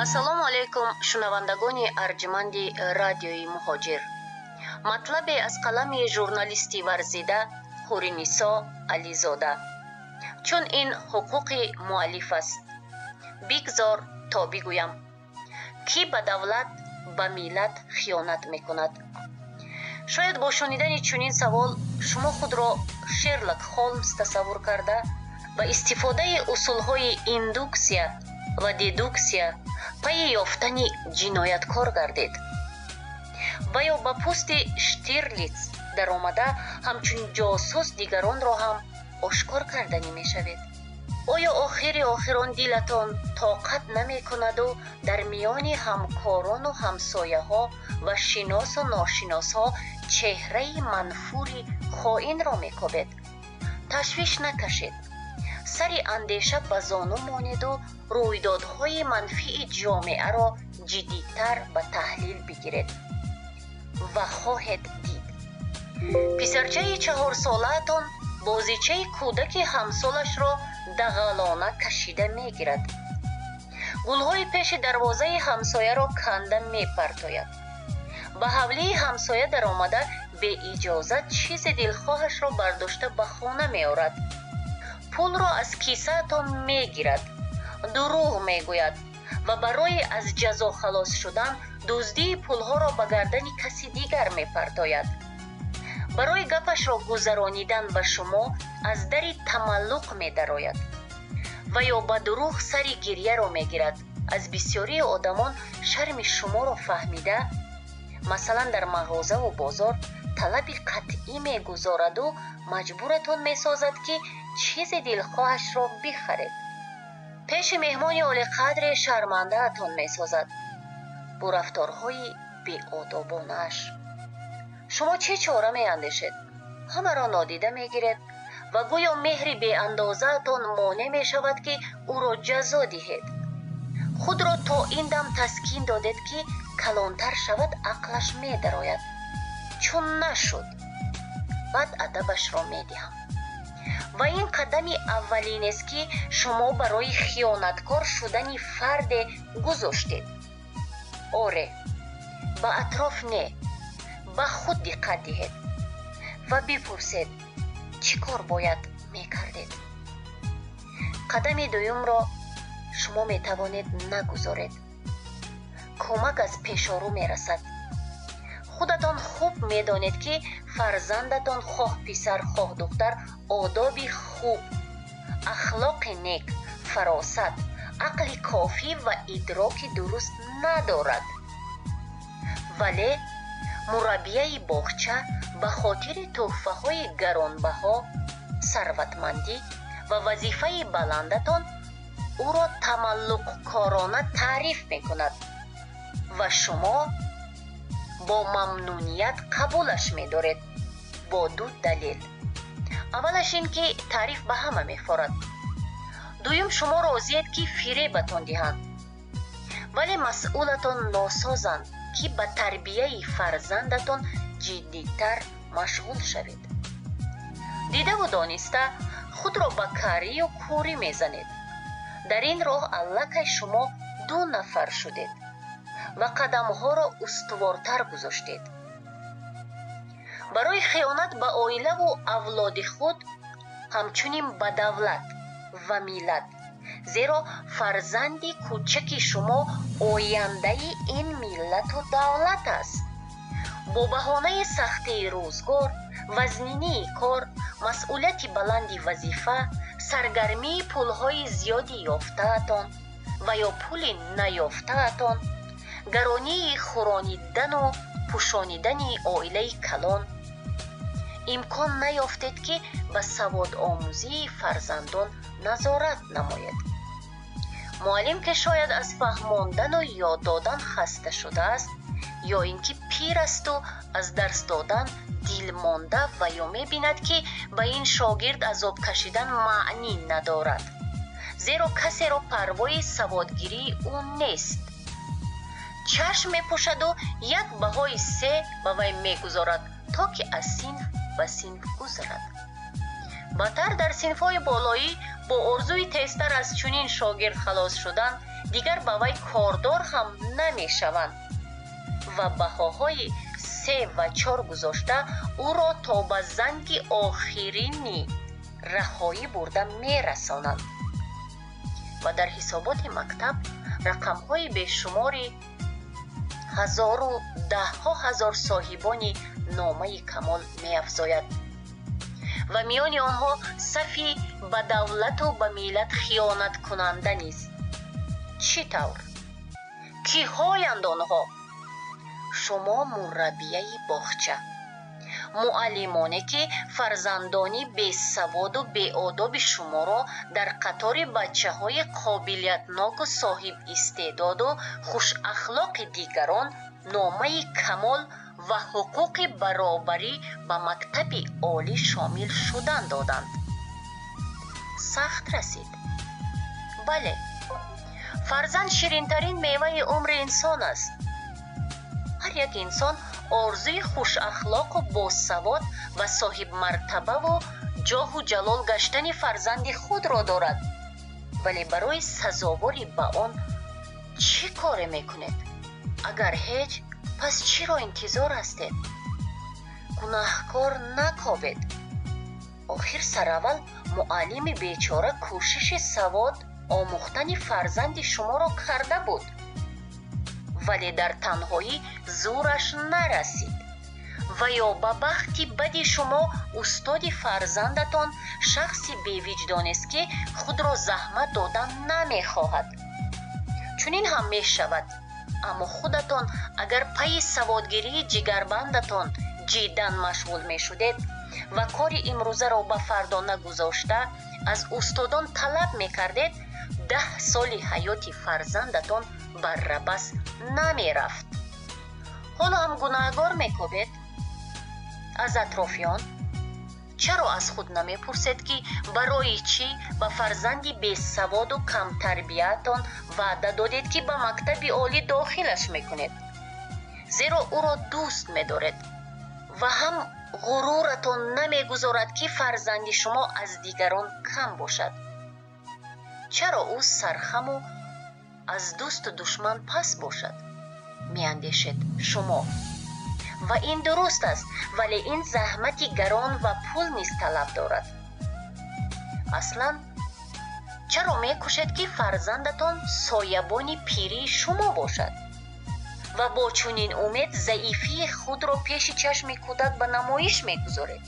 Ассалому алайкум, шунавандагони арҷманди радиои Муҳоҷир. Матлабе аз қалами журналисти варзида Ҳуринисо Ализода. Чун ин ҳуқуқи муаллиф аст, бигзор то бигӯям, кӣ ба давлат, ба миллат хиёнат мекунад? Шояд бо шунидани чунин савол шумо худро Шерлок Холмс тасаввур карда, ба истифодаи усулҳои индуксия ва дедуксия пайи ёфтани ҷинояткор гардед ва ё ба пӯсти Штирлиц даромада, ҳамчун ҷосус дигаронро ҳам ошкор карданӣ мешавед. Оё охири охирон дилатон тоқат намекунаду дар миёни ҳамкорону ҳамсояҳо ва шиносу ношиносҳо чеҳраи манфури хоинро мекобед? Ташвиш накашед, сари андеша ба зону монеду рӯйдодҳои манфии ҷомеаро ҷиддитар ба таҳлил бигиред ва хоҳед дид, писарчаи 4-солаатон бозичаи кӯдаки ҳамсолашро дағалона кашида мегирад, гулҳои пеши дарвозаи ҳамсояро канда мепартояд, ба ҳавлии ҳамсоя даромада, беиҷозат чизи дилхоҳашро бардошта ба хона меорад, пулро аз кисаатон мегирад, дурӯғ мегӯяд ва барои аз ҷазо халос шудан дуздии пулҳоро ба гардани каси дигар мепартояд. Барои гапашро гузаронидан ба шумо аз дари тамаллуқ медарояд ва ё ба дурӯғ сари гирьяро мегирад. Аз бисёрии одамон шарми шуморо фаҳмида, масалан, дар мағозаву бозор талаби қатъӣ мегузораду маҷбуратон месозад, ки чизи дилхоҳашро бихаред. Пеши меҳмони олиқадре шармандаатон месозад бо рафторҳои беодобонааш. Шумо чӣ чора меандешед? Ҳамаро нодида мегиред ва гӯё меҳри беандозаатон монеъ мешавад, ки ӯро ҷазо диҳед. Худро то ин дам таскин додед, ки калонтар шавад, ақлаш медарояд. Чун нашуд, баъд адабашро медиҳам. Ва ин қадами аввалинест, ки шумо барои хиёнаткор шудани фарде гузоштед. Оре, ба атроф не, ба худ диққат диҳед ва бипурсед, чӣ кор бояд мекардед. Қадами дуюмро шумо метавонед нагузоред. Кӯмак аз пешорӯ мерасад. Худатон хуб медонед, ки фарзандатон, хоҳ писар, хоҳ духтар, одоби хуб, ахлоқи нек, фаросат, ақли кофӣ ва идроки дуруст надорад, вале мураббияи боғча ба хотири тӯҳфаҳои гаронбаҳо, сарватмандӣ ва вазифаи баландатон ӯро тамаллуқкорона таъриф мекунад ва шумо бо мамнуният қабулаш медоред бо ду далел. Аввалаш ин ки таъриф ба ҳама мефорад. Дуюм, шумо розиед, ки фиребатон диҳанд, вале масъулатон носозанд, ки ба тарбияи фарзандатон ҷиддитар машғул шавед. Дидаву дониста худро ба карию кӯрӣ мезанед. Дар ин роҳ аллакай шумо ду нафар шудед ва қадамҳоро устувортар гузоштед. Барои хиёнат ба оилаву авлоди худ, ҳамчунин ба давлат ва миллат, зеро фарзанди кӯчаки шумо ояндаи ин миллату давлат аст. Бо баҳонаи сахтии рӯзгор, вазнинии кор, масъулияти баланди вазифа, саргармии пулҳои зиёди ёфтаатон ва ё пули наёфтаатон, гаронии хӯронидану пӯшонидани оилаи калон, имкон наёфтед, ки ба саводомӯзии фарзандон назорат намоед. Муаллим, ки шояд аз фаҳмондану ёд додан хаста шудааст, ё ин ки пир асту аз дарс додан дилмонда, ва ё мебинад, ки ба ин шогирд азоб кашидан маънӣ надорад, зеро касеро парвои саводгирии ӯ нест, чашм мепӯшаду як баҳои се ба вай мегузорад, то ки аз синф ба синф гузарад. Батар дар синфҳои болоӣ бо орзуи тезтар аз чунин шогирд халос шудан дигар ба вай кордор ҳам намешаванд ва баҳоҳои 3 ва 4 гузошта ӯро то ба занги охирини раҳоӣ бурда мерасонанд. Ва дар ҳисоботи мактаб рақамҳои бешумори ҳазору даҳҳо ҳазор соҳибони номаи камол меафзояд ва миёни онҳо сафи ба давлату ба миллат хиёнаткунанда низ. Чӣ тавр? Киҳоянд онҳо? Шумо мураббияи боғча, муаллимоне ки фарзандони бесаводу беодоби шуморо дар қатори бачаҳои қобилиятноку соҳибистеъдоду хушахлоқи дигарон номаи камол ва ҳуқуқи баробарӣ ба мактаби олӣ шомил шудан доданд. Сахт расид. Бале, фарзанд ширинтарин меваи умри инсон аст. Ҳар як инсон орзуи хушахлоқу босавод ва соҳибмартабаву ҷоҳу ҷалол гаштани фарзанди худро дорад. Вале барои сазоворӣ ба он чӣ коре мекунед? Агар ҳеҷ, пас чиро интизор ҳастед? Гунаҳкор накобед. Охир сараввал муаллими бечора кӯшиши савод омӯхтани фарзанди шуморо карда буд, вале дар танҳоӣ зӯраш нарасид. Ва ё ба бахти бади шумо устоди фарзандатон шахси бевиҷдонест, ки худро заҳмат додан намехоҳад. Чунин ҳам мешавад, аммо худатон агар пайи саводгирии ҷигарбандатон ҷиддан машғул мешудед ва кори имрӯзаро ба фардо нагузошта аз устодон талаб мекардед, 10 соли ҳаёти фарзандатон баррабас намерафт. Ҳоло ҳам гунаҳгор мекобед? Аз атрофиён? Чаро аз худ намепурсед, ки барои чӣ ба фарзанди бесаводу камтарбиятон ваъда додед, ки ба мактаби олӣ дохилаш мекунед? Зеро ӯро дӯст медоред ва ҳам ғуруратон намегузорад, ки фарзанди шумо аз дигарон кам бошад. Чаро ӯ сархаму аз дӯсту душман пас бошад? Меандешед шумо. Ва ин дуруст аст, вале ин заҳмати гарон ва пул низ талаб дорад. Аслан чаро мекӯшед, ки фарзандатон соябони пирии шумо бошад ва бо чунин умед заифии худро пеши чашми кӯдак ба намоиш мегузоред?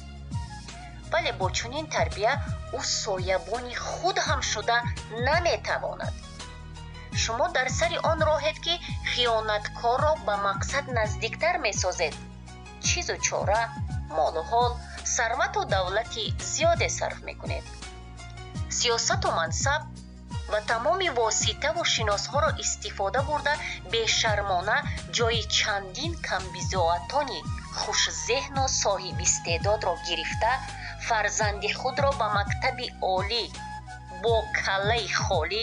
Вале бо чунин тарбия ӯ соябони худ ҳам шуда наметавонад. Шумо дар сари он роҳед, ки хиёнаткорро ба мақсад наздиктар месозед. Чизу чора, молу ҳол, сарвату давлати зиёде сарф мекунед. Сиёсату мансаб ва тамоми воситаву шиносҳоро истифода бурда бешармона ҷои чандин камбизоатони хушзеҳну соҳибистеъдодро гирифта фарзанди худро ба мактаби олӣ бо каллаи холӣ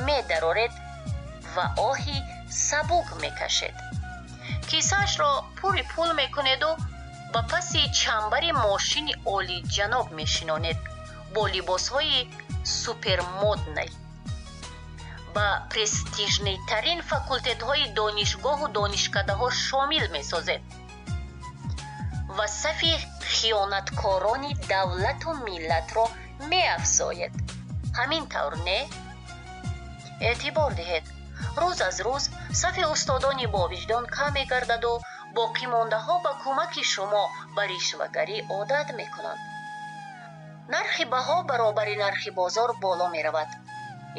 медароред ва оҳи сабук мекашед. Кисаашро пури пул мекунеду ба паси чамбари мошини олиҷаноб мешинонед бо либосҳои супермоднай. Ба престижнитарин факултетҳои донишгоҳу донишкадаҳо шомил месозед ва сафи хиёнаткорони давлату миллатро меафзоед. Ҳамин тавр не? Эътибор диҳед, рӯз аз рӯз сафи устодони бовиҷдон кам мегардаду боқимондаҳо ба кӯмаки шумо ба ришвагарӣ одат мекунанд. Нархи баҳо баробари нархи бозор боло меравад.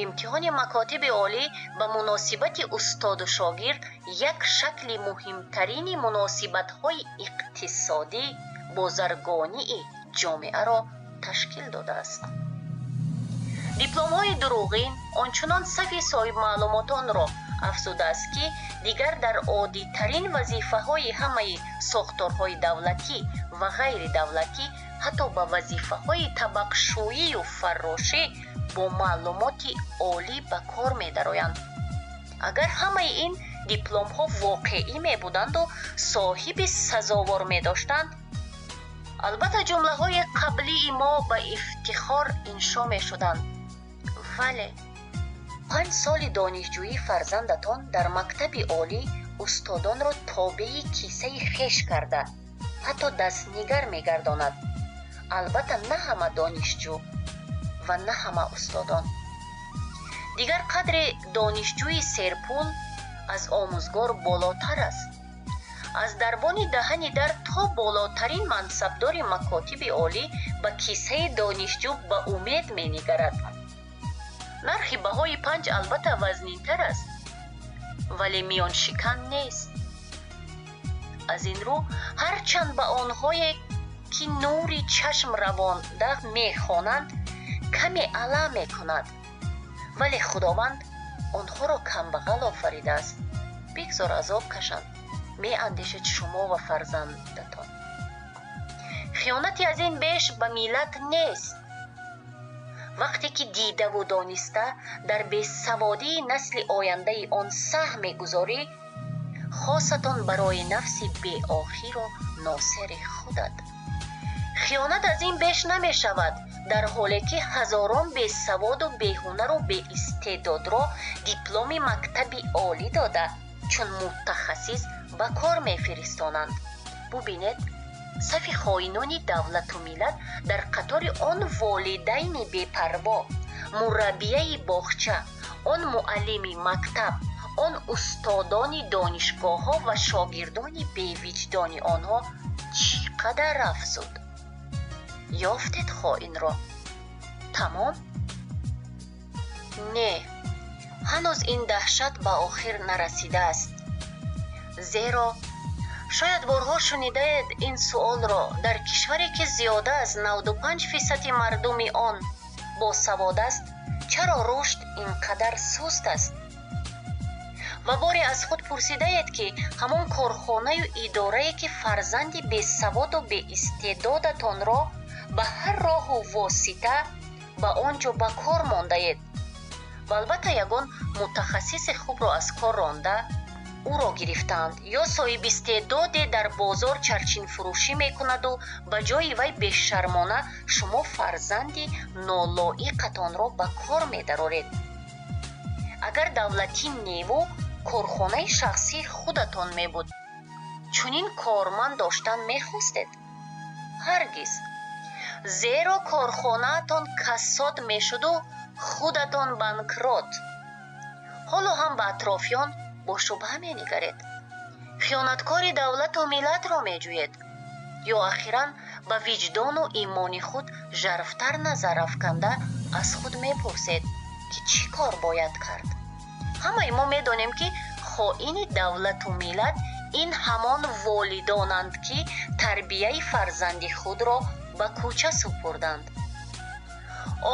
Имтиҳони макотиби олӣ ба муносибати устоду шогирд як шакли муҳимтарини муносибатҳои иқтисодӣ бозаргонии ҷомеаро ташкил додааст. Дипломҳои дурӯғин ончунон сафи соҳибмаълумотонро афзудааст, ки дигар дар оддитарин вазифаҳои ҳамаи сохторҳои давлатӣ ва ғайридавлатӣ, ҳатто ба вазифаҳои табақшӯию фаррошӣ бо маълумоти олӣ ба кор медароянд. Агар ҳамаи ин дипломҳо воқеӣ мебуданду соҳиби сазовор медоштанд, Албатта, ҷумлаҳои қаблии мо ба ифтихор иншо мешуданд, вале 5 соли донишҷӯии фарзандатон дар мактаби олӣ устодонро тобеи кисаи хеш карда, ҳатто дастнигар мегардонад. Албатта, на ҳама донишҷӯ ва на ҳама устодон. Дигар қадри донишҷӯи серпул аз омӯзгор болотар аст. Аз дарбони даҳани дар то болотарин мансабдори макотиби олӣ ба кисаи донишҷӯ ба умед менигарад. Нархи баҳои панҷ албатта вазнинтар аст, вале миёншикан нест. Аз ин рӯ, ҳарчанд ба онҳое, ки нури чашм равонда мехонанд, каме алам мекунад, вале Худованд онҳоро камбағал офаридааст, бигзор азоб кашанд, меандешед шумо ва фарзандатон. Хиёнате аз ин беш ба миллат нест. Вақте ки дидаву дониста дар бесаводии насли ояндаи он саҳм мегузорӣ, хосатон барои нафси беохиру носири худат. Хиёнат аз ин беш намешавад, дар ҳоле ки ҳазорон бесаводу беҳунару беистеъдодро дипломи мактаби олӣ дода, чун мутахассис ба кор мефиристонанд. Бубинед, сафи хоинони давлату миллат дар қатори он волидайни бепарво, мураббияи боғча, он муаллими мактаб, он устодони донишгоҳҳо ва шогирдони бевиҷдони онҳо чӣ қадар афзуд. Ёфтед хоинро? Тамом? Не, ҳанӯз ин даҳшат ба охир нарасидааст. Зеро шояд борҳо шунидаед ин суолро: дар кишваре, ки зиёда аз 95 фисади мардуми он босавод аст, чаро рушд ин қадар суст аст? Ва боре аз худ пурсидаед, ки ҳамон корхонаю идорае, ки фарзанди бесаводу беистеъдодатонро ба ҳар роҳу восита ба он ҷо ба кор мондаед ва албатта ягон мутахассиси хубро аз кор ронда, ӯро гирифтаанд, ё соҳибистеъдоде дар бозор чарчинфурӯшӣ мекунаду ба ҷои вай бешармона шумо фарзанди нолоиқатонро ба кор медароред, агар давлатӣ неву корхонаи шахсии худатон мебуд, чунин корманд доштан мехостед? Ҳаргиз! Зеро корхонаатон кассод мешуду худатон банкрот. Ҳоло ҳам ба атрофиён бо шубҳа менигаред, хиёнаткори давлату миллатро меҷӯед ё ахиран ба виҷдону имони худ жарфтар назар афканда, аз худ мепурсед, ки чӣ кор бояд кард. Ҳамаи мо медонем, ки хоини давлату миллат ин ҳамон волидонанд, ки тарбияи фарзанди худро ба кӯча супурданд,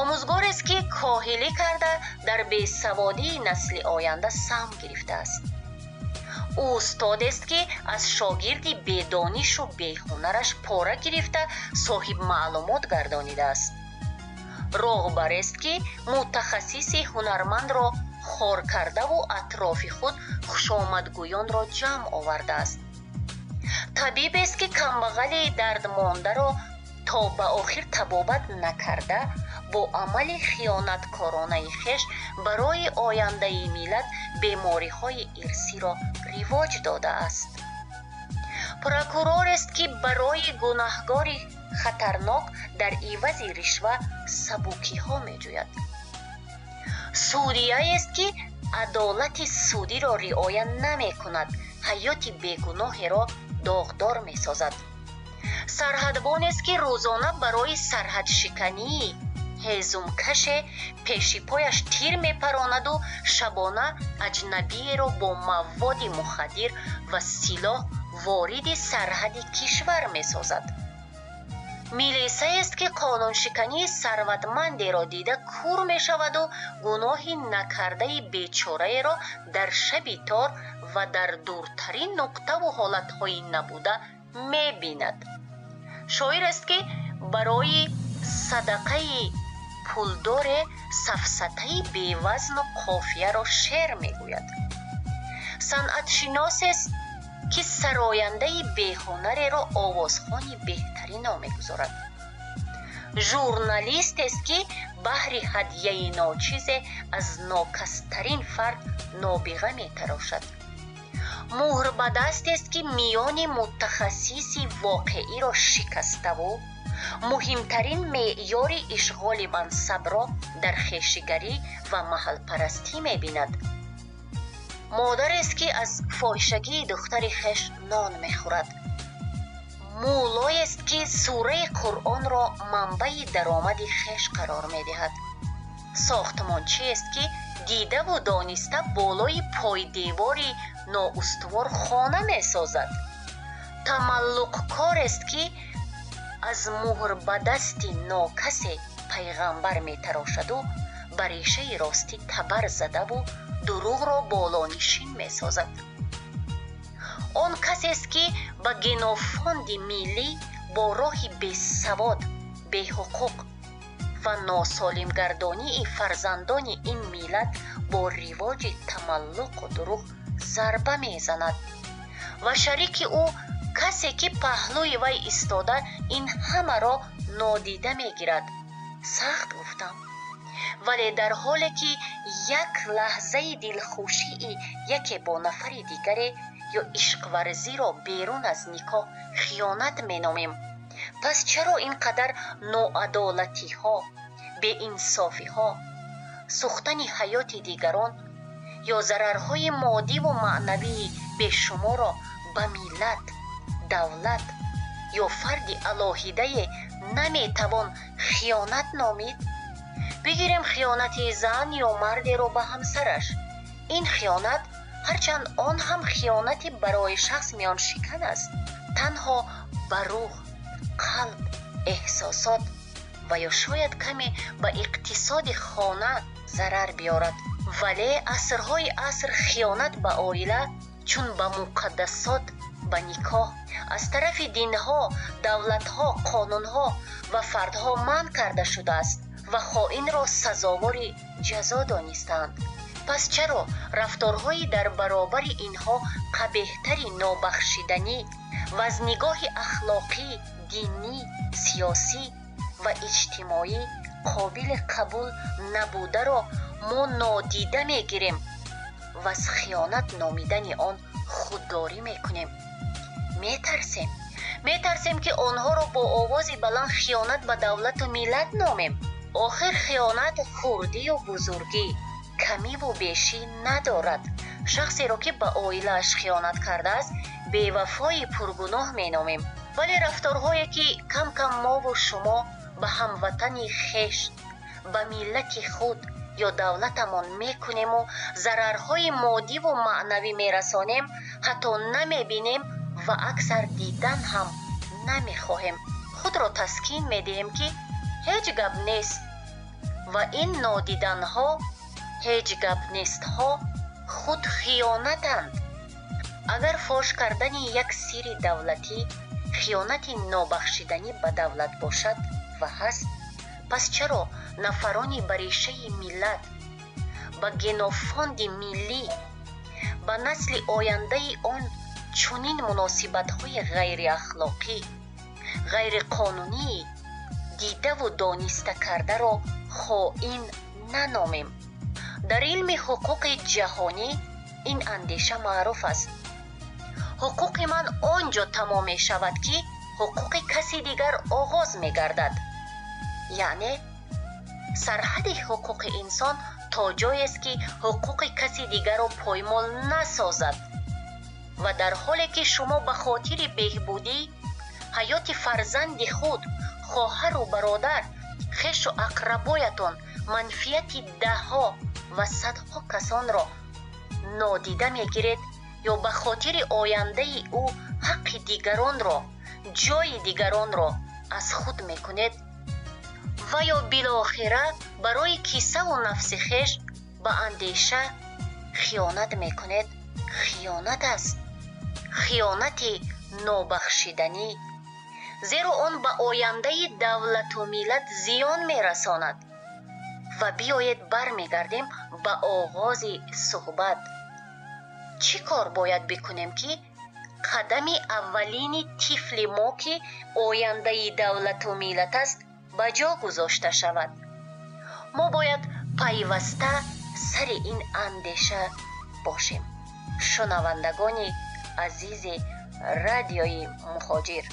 омӯзгорест, ки коҳилӣ карда, дар бесаводии насли оянда саҳм гирифтааст, устодест, ки аз шогирди бедонишу беҳунараш пора гирифта, соҳибмаълумот гардонидааст, роҳбарест, ки мутахассиси ҳунармандро хор кардаву атрофи худ хушомадгӯёнро ҷамъ овардааст, табибест, ки камбағали дардмондаро то ба охир табобат накарда, бо амали хиёнаткоронаи хеш барои ояндаи миллат бемориҳои ирсиро ривоҷ додааст, прокурорест, ки барои гунаҳгори хатарнок дар ивази ришва сабукиҳо меҷӯяд, судияест, ки адолати судиро риоя намекунад, ҳаёти бегуноҳеро доғдор месозад, сарҳадбонест, ки рӯзона барои сарҳадшикании ҳезумкаше пеши пояш тир мепаронаду шабона аҷнабиеро бо маводи мухаддир ва силоҳ вориди сарҳади кишвар месозад, милисаест, ки қонуншикании сарватмандеро дида кур мешаваду гуноҳи накардаи бечораеро дар шаби тор ва дар дуртарин нуқтаву ҳолатҳои набуда мебинад, шоирест, ки барои садақаи пулдоре сафсатаи бевазну қофияро шеър мегӯяд, санъатшиносест. ки сарояндаи беҳунареро овозхони беҳтарин ном мегузорад. Журналистест, ки баҳри ҳадияи ночизе аз нокастарин фард нобиға метарошад. Муҳрбадастест, ки миёни мутахассиси воқеиро шикаставу муҳимтарин меъёри ишғоли мансабро дар хешигарӣ ва маҳалпарастӣ мебинад. Модарест, ки аз фоҳишагии духтари хеш нон мехӯрад. Муллоест, ки сураи Қуръонро манбаи даромади хеш қарор медиҳад. Сохтмончиест, ки дидаву дониста болои пойдевори ноустувор хона месозад. Тамаллуқкорест, ки аз муҳрбадасти нокасе пайғамбар метарошаду ба решаи ростӣ табар задаву дурӯғро болонишин месозад. Он касест, ки ба генофонди миллӣ бо роҳи бесавод, беҳуқуқ ва носолимгардонии фарзандони ин миллат бо ривоҷи тамаллуқу дурӯғ зарба мезанад ва шарики ӯ касе, ки паҳлӯи вай истода, ин ҳамаро нодида мегирад. Сахт гуфтам, вале дар ҳоле ки як лаҳзаи дилхушии яке бо нафари дигаре ё ишқварзиро берун аз никоҳ хиёнат меномем, пас чаро ин қадар ноадолатиҳо, беинсофиҳо, сӯхтани ҳаёти дигарон ё зарарҳои моддиву маънавии бешуморро ба миллат, давлат ё фарди алоҳидае наметавон хиёнат номид? Бигирем хиёнати зан ё мардеро ба ҳамсараш. Ин хиёнат, ҳарчанд он ҳам хиёнати барои шахс миёншикан аст, танҳо ба рӯҳ, қалб, эҳсосот ва ё шояд каме ба иқтисоди хона зарар биёрад. Вале асрҳои аср хиёнат ба оила чун ба муқаддасот, ба никоҳ аз тарафи динҳо, давлатҳо, қонунҳо ва фардҳо манъ карда шудааст ва хоинро сазовори ҷазо донистаанд. Пас чаро рафторҳои дар баробари инҳо қабеҳтари нобахшиданӣ ва аз нигоҳи ахлоқӣ, динӣ, сиёсӣ ва иҷтимоӣ қобили қабул набударо мо нодида мегирем ва аз хиёнат номидани он худдорӣ мекунем? Метарсем. Метарсем, ки онҳоро бо овози баланд хиёнат ба давлату миллат номем. Охир хиёнат хурдию бузургӣ, камиву бешӣ надорад. Шахсеро, ки ба оилааш хиёнат кардааст, бевафои пургуноҳ меномем. Вале рафторҳое, ки кам-кам мову шумо ба ҳамватани хеш, ба миллати худ ё давлатамон мекунему зарарҳои моддиву маънавӣ мерасонем, ҳатто намебинем ва аксар дидан ҳам намехоҳем. Худро таскин медиҳем, ки ҳеҷ гап нест, ва ин нодиданҳо, ҳеҷ гап нестҳо худ хиёнатанд. Агар фош кардани як сирри давлатӣ хиёнати нобахшиданӣ ба давлат бошад ва ҳаст, пас чаро нафарони ба решаи миллат, ба генофонди миллӣ, ба насли ояндаи он чунин муносибатҳои ғайриахлоқӣ, ғайриқонунии дидаву дониста кардаро хоин наномем? Дар илми ҳуқуқи ҷаҳонӣ ин андеша маъруф аст. Ҳуқуқи ман он ҷо тамом мешавад, ки ҳуқуқи каси дигар оғоз мегардад. Яъне сарҳади ҳуқуқи инсон то ҷоест, ки ҳуқуқи каси дигарро поймол насозад. Ва дар ҳоле ки шумо ба хотири беҳбудӣ ҳаёти фарзанди худ, хоҳару бародар, хешу ақрабоятон манфиати даҳҳо ва садҳо касонро нодида мегиред ё ба хотири ояндаи ӯ ҳаққи дигаронро, ҷойи дигаронро аз худ мекунед ва ё билохира барои кисаву нафси хеш ба андеша хиёнат мекунед, хиёнат аст. Хиёнати нобахшиданӣ, зеро он ба ояндаи давлату миллат зиён мерасонад. Ва биёед бармегардем ба оғози суҳбат. Чӣ кор бояд бикунем, ки Қадами аввалини тифли мо, ки ояндаи давлату миллат аст, ба ҷо гузошта шавад. Мо бояд пайваста сари ин андеша бошем. Шунавандагони азизи Радиои Муҳоҷир.